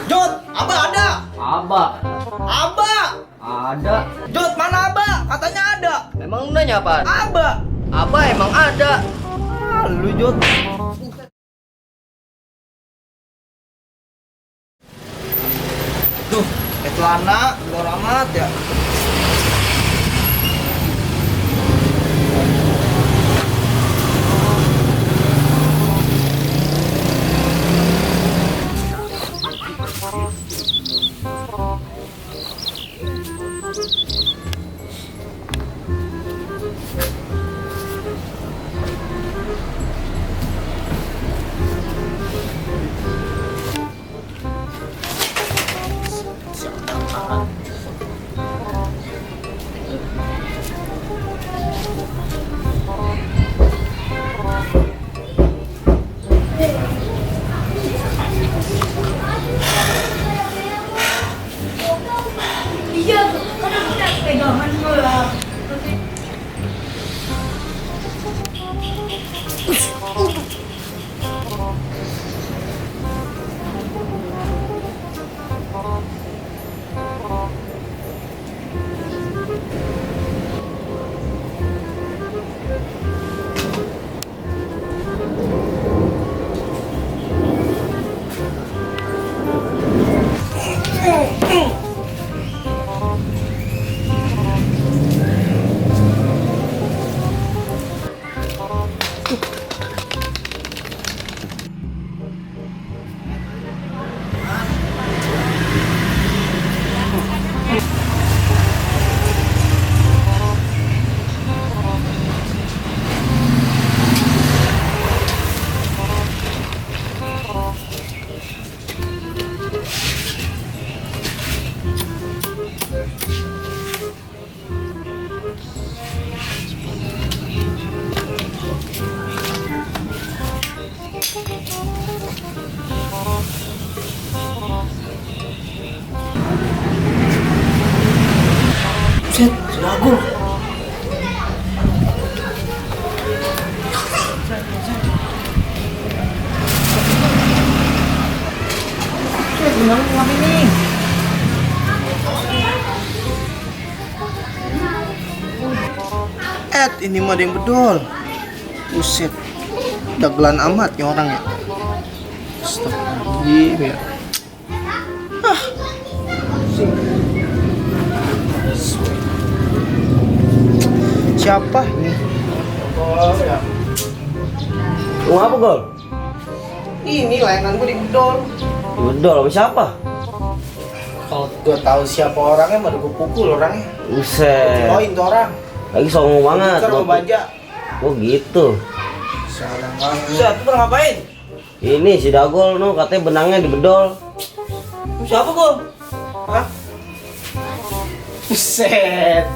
Jod, Aba ada. Aba Aba. ada. Jod, mana Aba? Katanya ada. Emang lu nanya apaan? Aba. Aba emang ada. Lu Jod. Duh, celana luar amat ya. Iya, kan aku udah pegangan malah. Set, sudah gol. Set, gimana mau ini? Ini mah ada yang bedol. Buset, dagelan amat ya orang ya. Astagfirullahaladzim ya. Ah. Siapa ini? Lu apa, Gol? Ini layanan gue di bedol. Bedol sama siapa? Kalau gue tahu siapa orangnya, baru gue pukul orangnya. Buset. Poin tuh orang. Lagi songong banget. Gue baca. Oh gitu. Salah banget. Set, lu ngapain? Ini si Dagol no katanya benangnya di bedol. Siapa gue? Hah? Buset.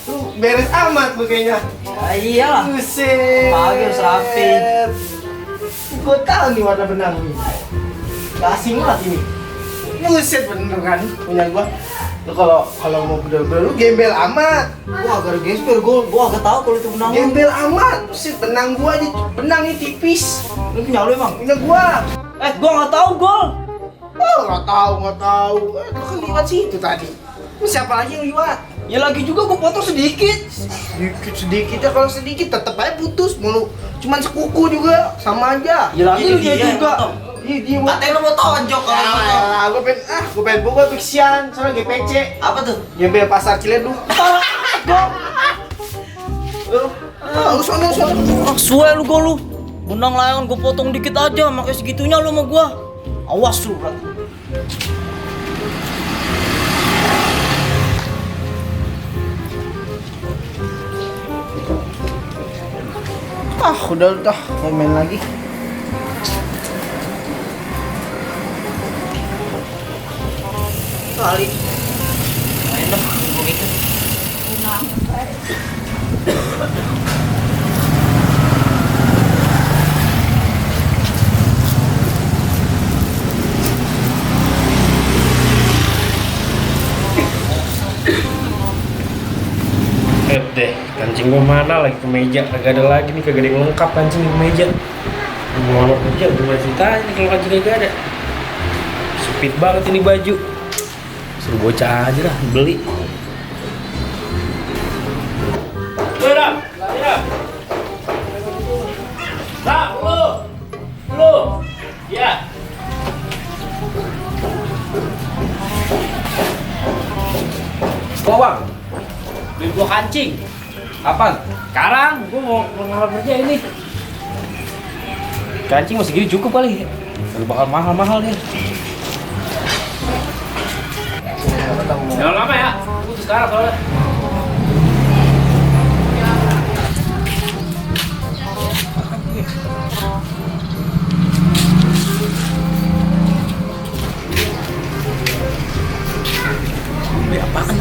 Lu beres amat lu kayaknya. Ya iyalah. Buset. Pagi harus rapi. Gue tahu nih warna benang ini. Gak asing banget ini. Buset bener kan punya gua. Lu kalau mau bedol-bedol lu gembel amat. Gua agak gesper, gua agak tahu kalau itu benang. Gembel amat. Buset benang gua aja, benangnya tipis. Lu punya lu emang? Punya gua. Gua nggak tahu, Gol. Oh, nggak tahu. Lu kan liwat situ tadi. Lu siapa lagi yang liwat? Ya lagi juga gua potong sedikit. Sedikit ya, kalau sedikit tetep aja putus mulu. Cuman sekuku juga sama aja. Ya lagi lu dia juga. Dia Katanya lu mau tonjok kalau potong. gue pengen buka fiksian, soalnya GPC. Apa tuh? Gembel pasar Ciledug. Lu sono. Suwe lu Gol lu. Benang layangan gua potong dikit aja, makanya segitunya lu sama gua. Awas lu, Bro. Udah, mau main lagi. Kali. Main dong, gua gitu. Deh, kancing gua mana lagi ke meja, kagak ada lagi nih, kagak ada yang lengkap kancing di meja. Mau lama kerja, gimana ceritanya nih kalau kancing kagak ada? Sempit banget ini baju. Suruh bocah aja dah beli. Ram, lu. Ya. Bang, beli gua kancing. Kapan? Sekarang, gua mau ngelamar kerja ini. Kancing masih gini cukup kali. Tapi bakal mahal-mahal dia. Jangan lama ya. Putus sekarang soalnya. Beli apaan?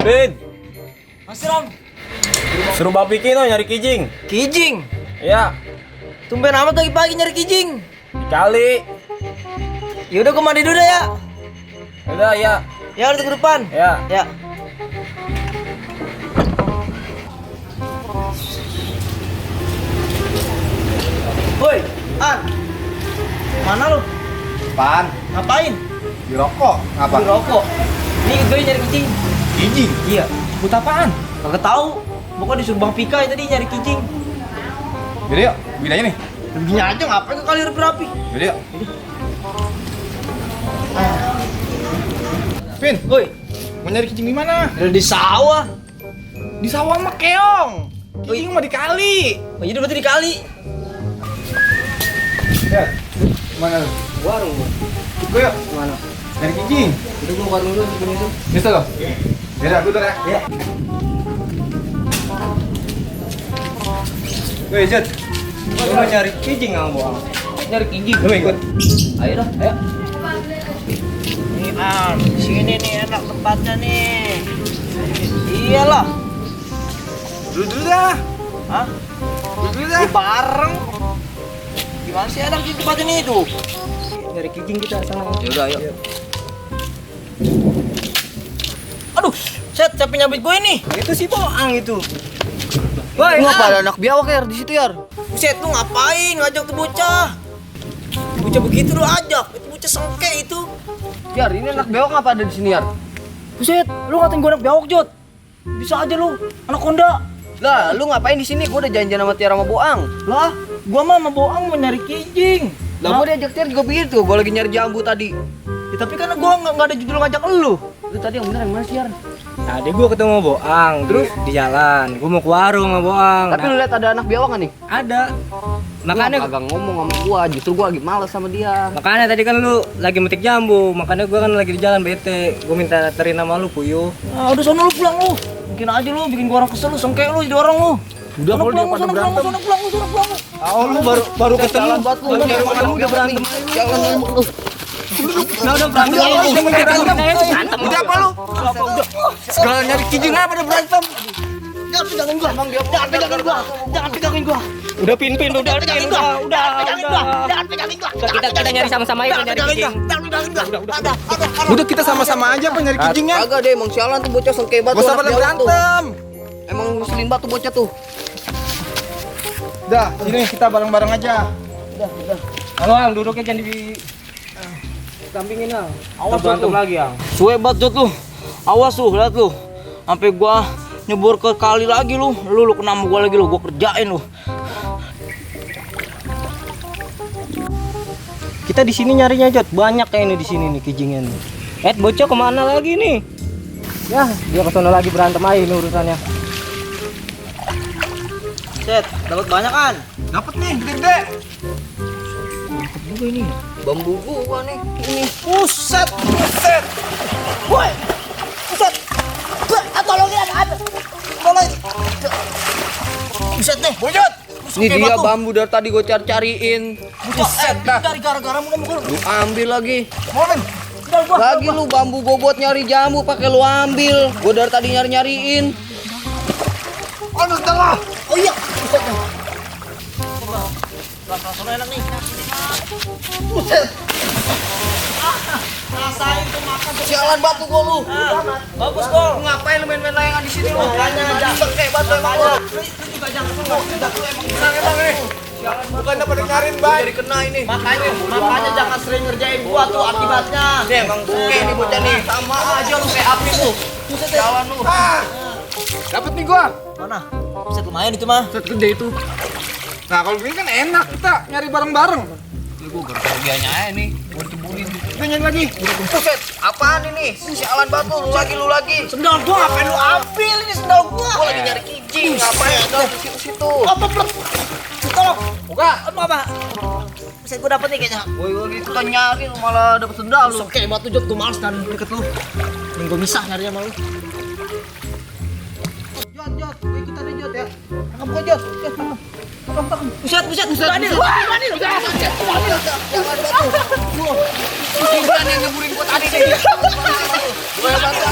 Bin, Mas Ram, suruh Bapi Kino nyari kijing. kijing. Ya, Tumben amat pagi-pagi nyari kijing. dikali. Ya udah gua mandi dulu dah ya. Udah ya. Ya udah ke depan. Ya. Ya. Woi, An. Mana lu? Apaan? Ngapain? Di rokok. Ngapa? Di rokok. Ini gue nyari kijing. Kijing. Iya. Buat apaan? Kagak tahu. Pokoknya disuruh Bang Pika ya tadi nyari kijing. Jadi yuk, bikin aja nih. Begini aja ngapain ke kali rapi-rapi? Jadi yuk. Pin, Woi, mau nyari kijing di mana? udah di sawah. Di sawah mah keong. Kijing mah di kali. Oh, jadi berarti di kali. Ya, mana lu? Warung. Ikut gue yuk. Mana? Nyari kijing. Udah gua warung dulu di sini tuh. Bisa lo? Beda, gue ya. Ya. Woi, Jod. Lu mau nyari kijing nggak bohong? Nyari kijing. Lu mau ikut? Ayo dah, ayo. Nih An, sini nih enak tempatnya nih. Iyalah. Dulu dah. Hah? Dulu dah. Di bareng. Gimana sih enak di tempat ini tuh? Nyari kijing kita sana. Ya udah, ayo. Aduh, set, siapa nyabit gue nih? Itu si Boang itu. Woi, lu apa ada anak biawak ya di situ ya? Buset, lu ngapain ngajak tuh bocah? Bocah begitu lu ajak, itu bocah sengke itu. Yar, ini anak bewok ngapa ada di sini, Yar? Buset, lu ngatain gue anak biawak, Jod. Bisa aja lu, anak Honda. Lah, lu ngapain di sini? Gua udah janjian sama Tiara sama Boang. Lah, gua mah sama Boang mau nyari kijing. Lah, gua diajak Tiara juga begitu. Gua lagi nyari jambu tadi. Ya, tapi karena gua nggak ada judul ngajak lu. Lu tadi yang bener yang mana sih, Yar? Tadi gua ketemu Boang terus di jalan. Gua mau ke warung sama Boang. Tapi lu lihat ada anak bewok nggak nih? Ada. Makanya Lu agak ngomong sama gua, justru gua lagi males sama dia. makanya tadi kan lu lagi metik jambu, makanya gua kan lagi di jalan bete. Gua minta terin sama lu, Puyo. Nah, udah sono lu pulang lu. Mungkin aja lu bikin gua orang kesel lu, sengke lu jadi orang lu. Udah, Sono kalau dia pulang, pada sono pulang, berantem. sono pulang, sono pulang. Oh, lu baru ketemu. Buat lu, udah berantem. Jangan ngomong lu. Udah berantem. Udah apa lu? Segala nyari kijing apa udah berantem? Jangan pegangin gua. Jangan pegangin gua. Jangan pegangin gua. Udah pin udah Jangan pegangin gua. Jangan pegangin gua. Jangan pegangin gua. Kita nyari sama-sama aja nyari kijing. Jangan pegangin gua. Ada. Udah kita sama-sama aja apa nyari kijingnya? Kagak deh, emang sialan tuh bocah sengke banget. Gak usah tuh pada anak bewok tuh. berantem. Emang ngeselin banget tuh bocah tuh. Dah, sini kita bareng-bareng aja. Halo, Ang, duduknya jangan di sampingin, Ang. Awas Berantem lu. lagi, Ang. Suwe banget Jod lu. Awas lu, lihat lu. Sampai gua nyebur ke kali lagi lu. Lu kena sama gua lagi lu, gua kerjain lu. Kita di sini nyarinya, Jod. Banyak kayak ini di sini nih kijingnya nih. Bocah kemana lagi nih? Ya, dia ke sana lagi berantem aja ini urusannya. Set, dapat banyak kan? Dapat nih, gede-gede. Juga ini. Bambu gua nih. Ini. Buset, buset. Woi. Buset. Tolongin ada. Tolong. Buset nih. Bujut. Ini dia bambu dari tadi gua cari-cariin. Buset dah. Dari gara-gara muka-muka lu. Lu ambil lagi. Momen. Lagi lu bambu gua buat nyari jambu pakai lu ambil. Gua dari tadi nyari-nyariin. Aduh, salah. Oh iya. Buset nih. Coba. Belakang sana enak nih. Buset. Rasain tuh makan tuh. Sialan batu gua lu. Bagus gol. Ngapain lu main-main layangan di sini lu? Makanya jangan Kayak batu emang lu. Lu juga jangan lu emang Sang emang nih. Bukannya pada nyariin ban. Jadi kena ini. makanya jangan sering ngerjain gua tuh akibatnya. Nih emang suke nih bocah nih. Sama aja lu kayak api lu. Sialan lu. Dapat nih gua. Mana? Bisa lumayan itu mah. Set gede itu. Nah, kalau begini kan enak kita nyari bareng-bareng. Ya gua gara-gara dianya aja nih. Gua dikebulin. Kita nyari lagi. Buset, apaan ini? Sialan batu, lu lagi. Sendal gua ngapain lu ambil ini sendal gua? Gua lagi nyari kijing, ngapain lu di situ-situ? Apa plek? Tolong. Buka. Apa? Bisa gua dapet nih kayaknya. Woi, lagi kita nyari lu malah dapet sendal lu. Oke, batu jod gua males dan deket lu. Mending gua misah nyari sama lu. Jod, gua ikutan deh Jod ya. Tangkap gua Jod. Buset. Berani lu. Jangan batu. Bukan yang ngeburin gua tadi nih. Gua yang bantu.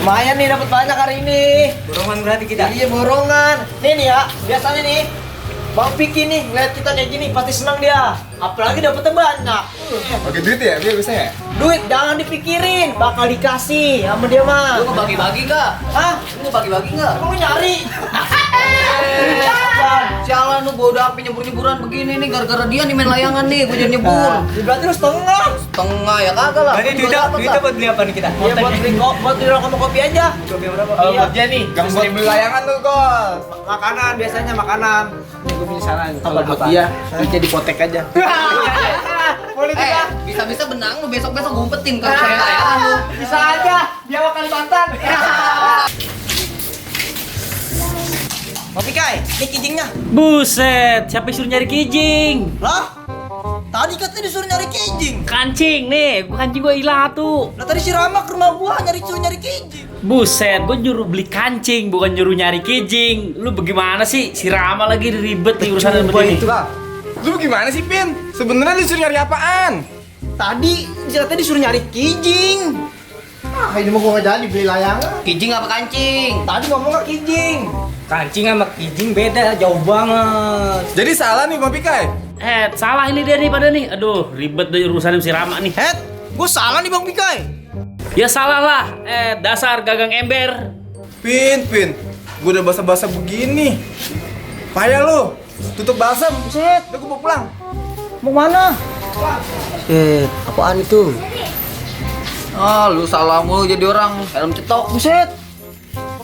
Lumayan nih dapat banyak hari ini. Borongan berarti kita. Iya borongan. Nih ya, biasanya nih Bang Piki nih ngeliat kita kayak gini pasti senang dia. Apalagi dapetnya banyak. Pakai duit ya, biasanya. Duit jangan dipikirin, bakal dikasih sama dia mah. Lu ngebagi-bagi enggak? Hah? Lu ngebagi-bagi enggak? Emang lu nyari? Sialan lu gua udah api nyebur-nyeburan begini nih gara-gara dia nih main layangan nih, gua jadi nyebur. Berarti lu setengah. Tengah ya kagak lah. Berarti duitnya buat beli apa nih kita? Iya buat beli rokok sama kopi aja. Kopi berapa? Kalau buat dia nih, Gang buat beli layangan tuh, Gol. makanan biasanya makanan. Ini gue punya saran. Kalau buat dia, duitnya dipotek aja. Bisa-bisa benang lu besok-besok ngumpetin kalau saya layangan lu. Bisa aja, dia mau Kalimantan. Kopi Kai, ini kijingnya. Buset, siapa yang suruh nyari kijing? Lah? Tadi katanya disuruh nyari kijing. Kancing nih, gua kancing gua hilang tuh. Lah tadi si Rama ke rumah gua suruh nyari kijing. Buset, gua nyuruh beli kancing, bukan nyuruh nyari kijing. Lu bagaimana sih? Si Rama lagi ribet nih urusan sama ini. Lu gimana sih, Pin? Sebenarnya disuruh nyari apaan? Tadi katanya disuruh nyari kijing. Ah, ini mau gue nggak jadi beli layangan. Kijing apa kancing? Tadi ngomongnya kijing. Kancing sama kijing beda, jauh banget. Jadi salah nih, Bang Pikai. Salah ini dia nih pada nih. Aduh, ribet deh urusan si Rama nih. Gua salah nih Bang Pikai. Ya salah lah. Dasar gagang ember. Pin. Gue udah basah-basah begini. Payah lu. Tutup basah, buset. Udah gue mau pulang. Mau mana? Apaan itu? Ah, lu salah mulu jadi orang helm cetok. Buset.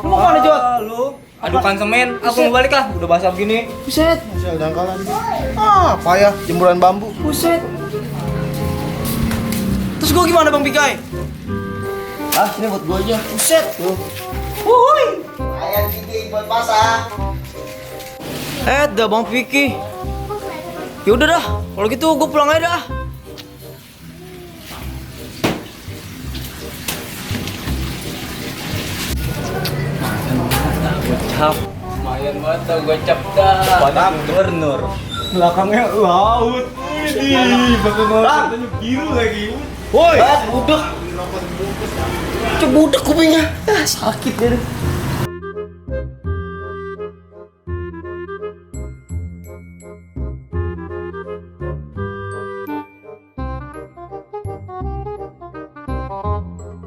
Lu mau mana, Jod? Lu adukan semen, aku mau balik lah. Udah basah begini. Buset. Masih ada dangkalan. Ah, payah jemuran bambu. Buset. Terus gua gimana Bang Pikai? Ah, ini buat gue aja. Buset. Wuhui. Ayam gigi buat pasang. Dah Bang Piki. Ya udah dah, kalau gitu gua pulang aja dah. Lumayan banget tau gue cap dah. Padahal gubernur. Belakangnya laut. Wih, katanya biru lagi. Woi, budek. Cebudek kupingnya. Sakit dia.